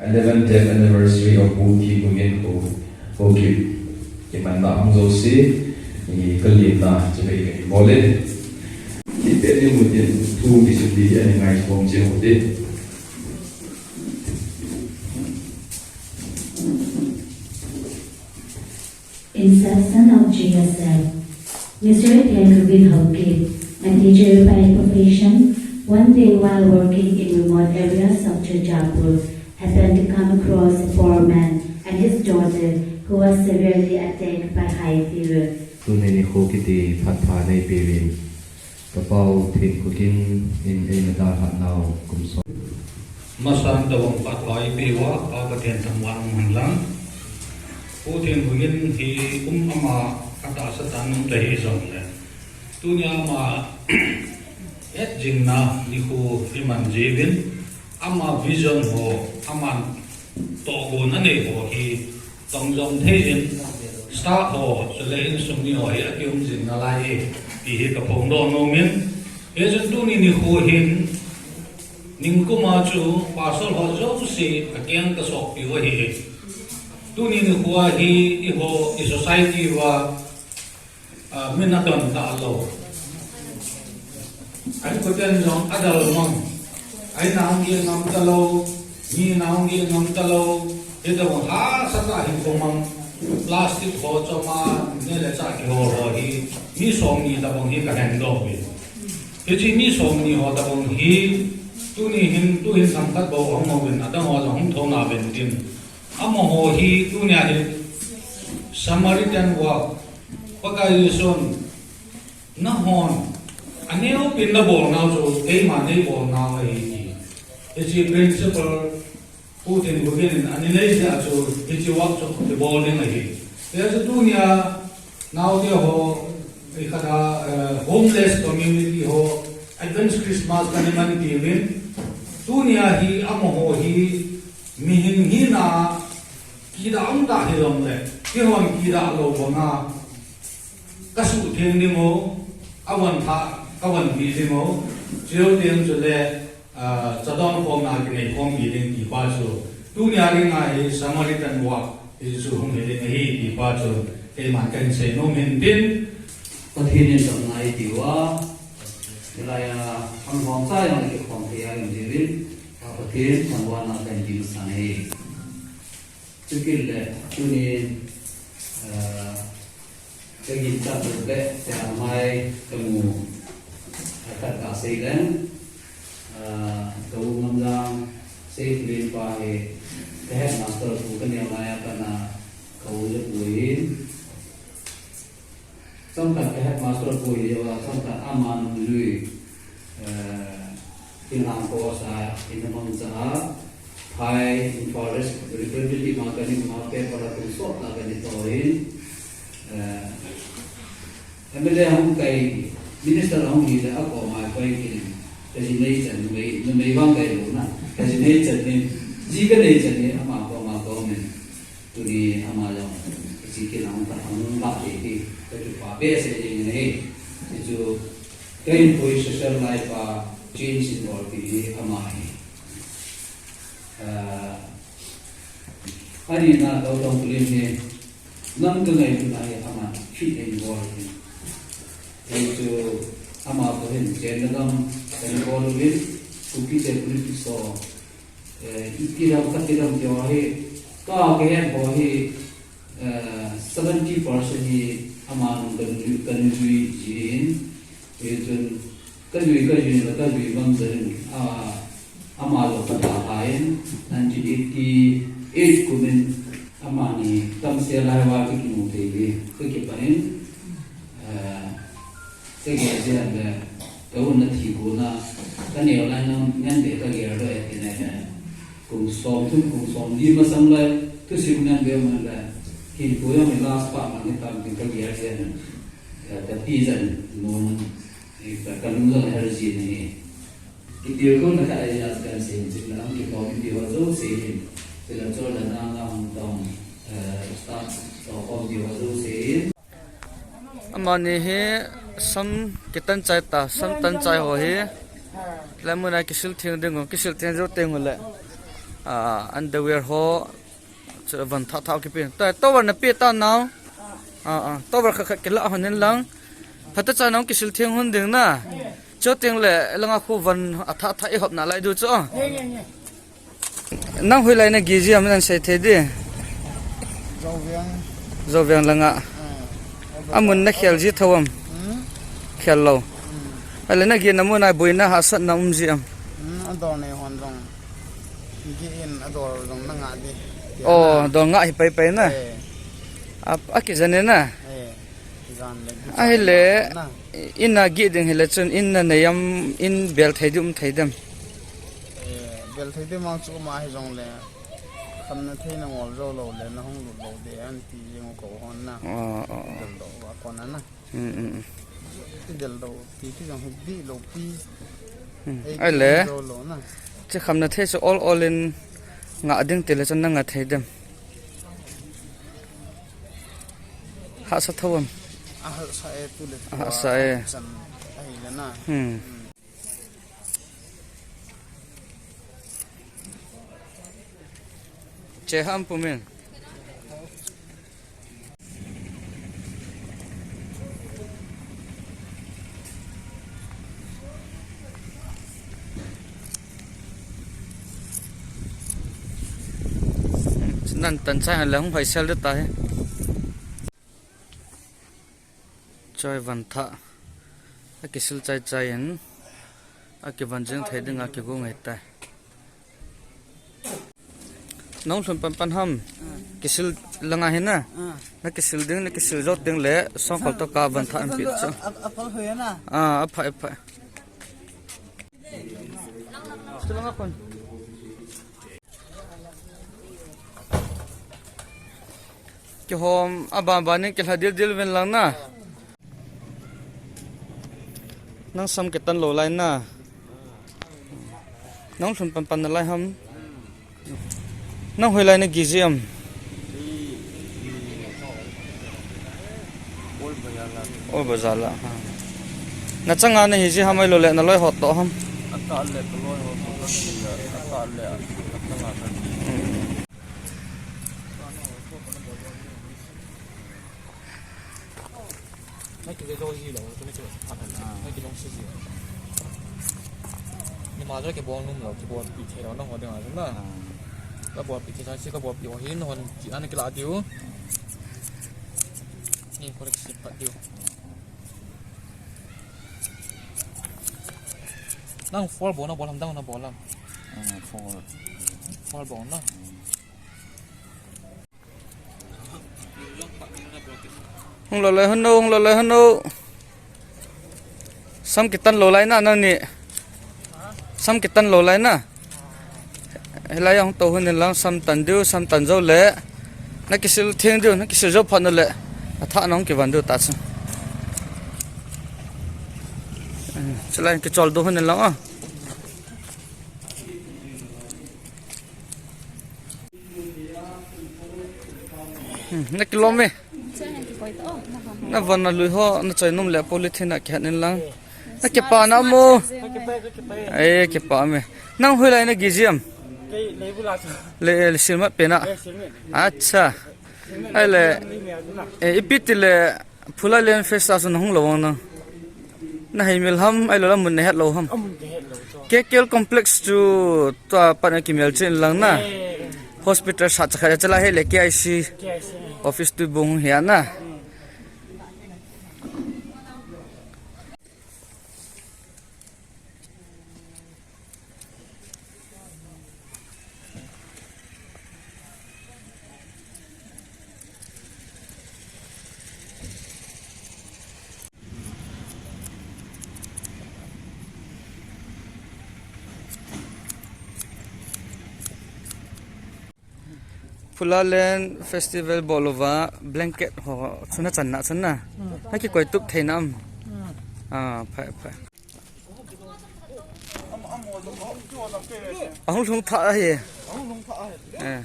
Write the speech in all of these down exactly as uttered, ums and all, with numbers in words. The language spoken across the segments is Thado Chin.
Eleventh death anniversary of Pu Thingkhugen Haokip, imanna hung jouse, i kalemna chibai kahin bol e. Ipi ding utin thu kiseipeh ding ahi, ngaithom cheh u hite. Inception of G S L. Mister Thingkhugen Haokip, a teacher by profession, one day while working in remote areas of Churachandpur, happened to come across a poor man and his daughter who was severely attacked by high fever. Tuni nikho kiti phat pha neipeuvin. Ka pau Thingkhugen in eina dalhah nau kum som. Masan tobang phat pha eipeuva, Pa Pathen thangvah in umhen lang. Pu Thingkhugen hi um ama atahsa tah in um ta hijongle, tunia ama hetjingna nikho iman jiuvin, ama vision ho, aman tohgon anei ho hi tong jom thei in, staff ho, chule insung mi ho hi akium jing nalai e, ti hi kaphongdoh nomin. Hichun tuni nikho hin, ningkum a chu pastor ho jouse akeng kasohpiu ahi. Tuni nikho a hi eiho, i society uva, ah, min adon talou. Ahin koten jong adalmang. Ahin ahung geh ngam talou, mi in ahung geh ngam talou. Hitobang hahsatah hinkho mang, plastic ho chom a, neh le chah kihol ho hi, mi somni tobang hi kahin doh uve. Hiche mi somni ho tobang hi, tuni hin, tuhin themkhat bou ahung houvin, adang ho jong hung thou nauvin tin. Amaho hi tunia hi Samaritan work, Pakai Jesun, nahon aneopen nabol nau chu keiman neibol nau ahi ti. Hiche principle Pu Thingkhugen in ana nei jeh a chu hiche work chu kibol ding ahi. Hijeh a chu tunia naote ho, ikhat a, eh, homeless community ho, advance Christmas kana man tiuvin. Tunia hi amaho hi mihem hina kidah um tah hijongle, keihon kidah lou banga kasuhtheng ding u, avon thah, kavon peh ding u, chuteng chule, ah, chadon khomna kinei khompi ding ti pa chu, tunia dinga hi Samaritan work hichu hung hi ding ahi ti pa chu, keiman kahin seinom in tin. Pathen in damna eipeuva, hilai a, thangvah cha jong kikhom thei a um jiuvin, Pathen thangvahna kahin pe masang e. Chukit le, tunin, ah, kaginchat beh, tia mai kamu, ah, khat kasei leng, ah, ka u Ngamjang Seithlin pa hi, ka headmaster pu kaneo lai a pat a ka u jeh pu ahin. Chomkhat ka headmaster pu hi jeh a, chomkhat ama nungjui, eh, thinglhang ko sa, ina mangcha a, phai, in forest, representative ma kani ma paper a kum sot la kani to in, eh, M L A hung kai, minister hung hi le akoma koi kin, kaji nei chan, numei, numei vang kai lou na, kaji nei chan ni, ji kanei chan ni, ama koma ko min. Tuni ama jong, hiche kilang ta hung lah thei hi, kakipah behseh jeng in ahi. Hichu, ka inpui social life a change in bol pi hi ama hi. Ah, ani na ka u Tongplim hi, nam ka ngailutna hi ama fit in bol hi. Hichu, ama toh hin, chenna gam, kan bol uvin, Kuki te politics ho, Eh, iti dam, kati dam ti ho hi, ka, kahet ho hi, eh, seventy percent hi ama nung kanungjui, kanungjui jin, hichun kajui, kajui, kajui bang jin, ah, ama jong kadalhan, nineteen eighty-eight kum in amani tamsel lai uva kakimu thei hi, kakipah in, eh, Kagel jeh a le, ka u nathi kona, kaneo lai ngan be kagel doh e ti nai le. Kum som thum, kum som li masang le, thusim ngan be man le. Hinkho jong hi last part man hitam tin kagel jeh a le. Ka, kati jeh a le, nun, ka, kalung jong hel jin ahi. Kitilkhouna khat ahi a kahin sei in, chule hung kikhom in ti ho jouse hin. Chule chule nanga hung tong, eh, staff toh khom ti ho jouse hin. Amani hi sam kitan chai ta, sam tan chai ho hi. Lamuna kisil theng ding u, kisil theng jou teng u le. Ah, underwear ho. Chu van thah thah kipe. Ta, towel na pe ta nau. Ah, ah, towel khat khat kila hon in lang. Phatecha nang kisil theng hon ding na. Chuteng le langa khu van athah thah i hop nalai diu chu. Nang hoilai na gi ji ham nan sei thei di. Zoviang. Zoviang langa. Ah. Amun na khel ji tho am. Hmm? Khel lou. Hmm. Ale na gi na mun a boina hahsatna um ji am. Hmm, adol nei hon jong. Gi in adol jong na nga di. Oh, dol nga hi pai pai na. Eh. A, akijan e na. Eh. Jan le. Ahile, na. Ina gi ding hile chun ina nei am in bel thei di um thei dem. Eh, bel thei di mang chu ma hi jong le. Khamna thei na ngol jou lou le na hung lut lou de an ti jing ko hon na. Oh, oh, oh. Del lou va kon na. Hmm, hmm, hmm. Ti del lou, ti ti jong hi di lou pi. Hmm. Ei, ahile. Jou lou na. Che khamna thei chu all all in nga ding ti le chun na nga thei dem. Hahsa tho am? A hahsa e tu le tu. A hahsa e. Chan ahile na. Hmm. Che ham pumin. Nan tan chai han le hung hoi sel de ta he. Choi van thah. Akisil chai chai in. Akivan jing thei ding a kigo ngai tai. Nong lhun pan pan ham. Ah. Kisil langa hi na. Ah. Na kisil ding, na kisil jot ding le, songkol to ka van thah an pi chu. A, a, a phal hoi na. Ah, a phai, a phai. Kisil langa kon. Kihom, aban ban in kilha dil dil uvin lang na. Nang sam kitan lou lai na. Nang lhun pan pan nalai ham. Nang hoilai na gi ji am. Ol bazar la. Ha. Na changa na hi ji ham ahilou le na loi hot to ham. Ata le ka loi hot to ka si ya. Ata le ka changa ka. Hmm. Na ki le jo ji lo, na ki lo phat na, na ki long si ji. Ni ma jo ki bol num lo, ki bol pi the lo, na ho de ma na. Ah. Ka bol pi the sa si ka bol pi ho hin hon ki an ki la diu. Ni ko le ki si phat diu. Nang four bol na bol ham dang na bol ham. Ah, four. Four bol na. Hung lou lai hon o, hung lou lai hon o. Sam kitan lou lai na nang ni. Sam kitan lou lai na. Hilai a hung tou hon in lang sam tan diu, sam tan jou le. Na kisil theng diu, na kisil jou phat nu le. Athah na hung kivan diu ta chu. Chulai kichol diu hon in lang a. Hmm, na kilom e. Na van na lui ho, na choi nom le polythene a kihat in lang. Na kipa na mo. Eh, kipa me. Nang hoilai na gi ji am. Le, le silmat pe na. Acha. Ahile, eh, ipi ti le, Phulalen Fest a chu na hung lou vang nang. Na hei mil ham, ahilou le mun na het lou ham. Amun ka het lou chu. K K L Complex chu tua pat a kimel chen lang na. Eh. Hospital sat cha khat a chala hile K I C. K I C. Office tu bung hi a na. Hmm. Phulalen Festival bol uva blanket ho chu na chan na chan na. Hmm. Na kikoi tup thei na am. Hmm. Ah, phai, phai. Ahung lhung thah ahi. Eh.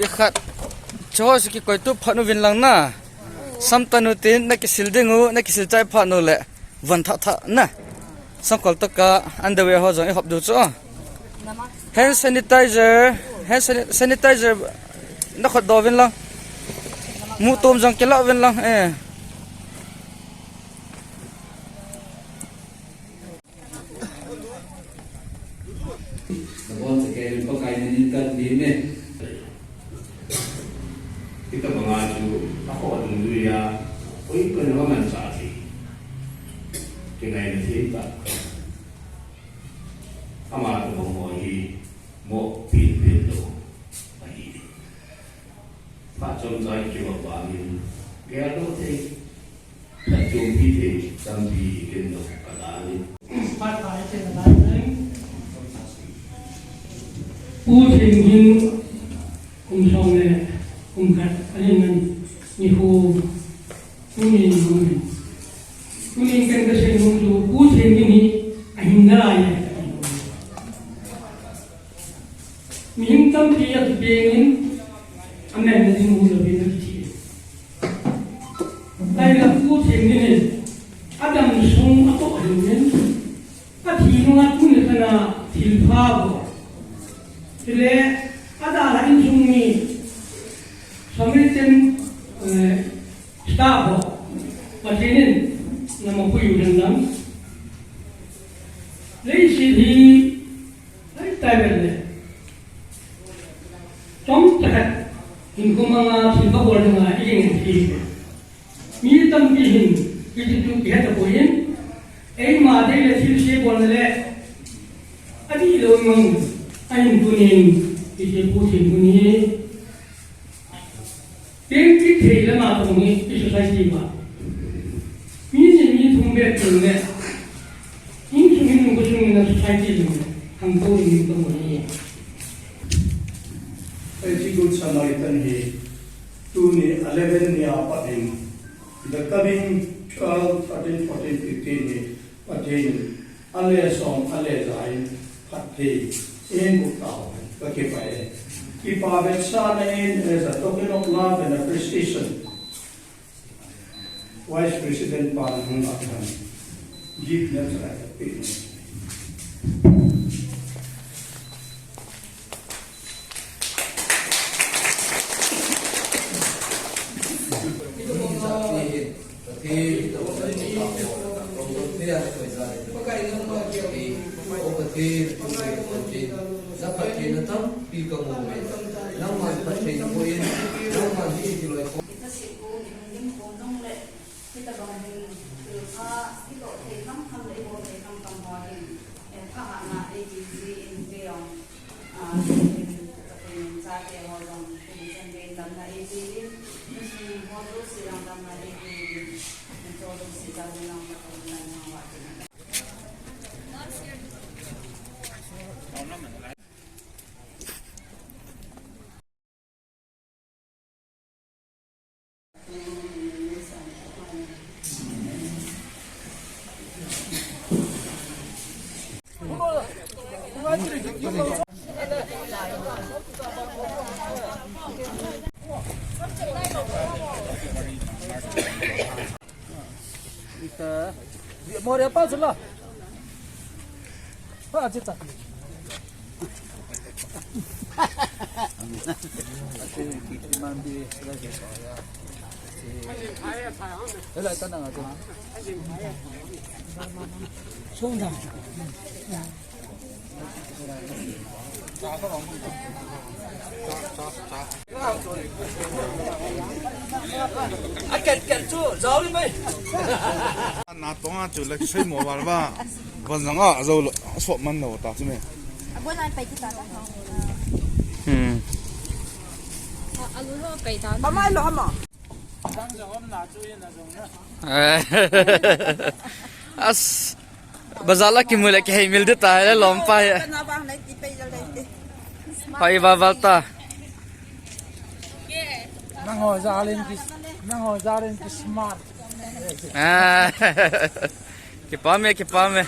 Ikhat. Cho si kikoi tup phat nu vin lang na. Sam tan u tin na kisil ding u, na kisil chai phat nu le. Von thah thah na. Sangkol tah ka underwear ho jong i hop diu chu. Hand sanitizer, hand sani-, sanitizer na khut doh uvin lang. Muh tom jong kila uvin lang. Eh. Nabonchauvin Pakai min in kan ding e. Hitobanga chu akhoh dungjuia, oi, kona manchah thei. Kingaina thei tah. Ama tobang ho hi mo pin pin lou ahi. Phat chomcha i kivop bangin, gel doh thei, phat chompi thei tampi i kin doh ka dan in. Pu Theng hin kum som le kum khat ahin, nikho tunin, tunin ken kasei nom chu Pu Theng hin hi ahin nalai e. Mihem tampi akipengin, amelna ding ulouvin akithi. Ahinla Pu Theng in, adam sung atoh ahin, athi nunga tuni khan a thilpha bou. Chule, adalha insung mi, Samaritan, eh, staff ho, Pathen in namapui u hen lang. Leiset hi, Ai, tai vet le. Chomcha khat, hinkho manga thilpha bol dinga i ding hi. Mi tampi hin, hiti chu kihe tapoi. Eima dei le thilse bolna le, adihlou mang, ahin tunin, hiti Pu Theng hi. Tengki thei lama tong hi i society ma. Mi ni mi thum bek tong le. Insung in nung kusung in society jong le. Hangto in tong hi. Ei, hiche Good Samaritan hi tuni eleven ni a pat in, the coming twelve, thirteen, fourteen, fifteen ni Pathen in ale som, ale ja in phatthei eiboh tauhen, kakipah e. Kipa vetsahna in, as a token of love and appreciation, Vice President pan hung lah khan gift nep sa pe. Hitabang hin, thilpha, hiloh thei kham kham le, ibol thei kham kham ho hin, eh, pha ha na, eh, ti ji in, kei jong, ah, Pathen in, Pathen in chate ho jong, Pathen in damna, eh, ti in, insung ho jouse jong damna, eh, ti in, insung ho jouse jong damna, Pathen in damna, Pathen in. Ita, dia mau dia apa salah? Ha, cita. A ket ket chu, jao ni mai. Na tonga chu le sei mo val ba. Van jang a, jao lo, so man lo ta chu me. A bon an pai ti ta ta. Hmm. A, a lu lo pai ta. Ba mai lo ma. As, bazar la kimu le kihei mil de ta, le lom pa he. Hoi ba bal ta. Nang ho jalen ki, nang ho jalen ki smart. Ah. Kipa me, kipa me.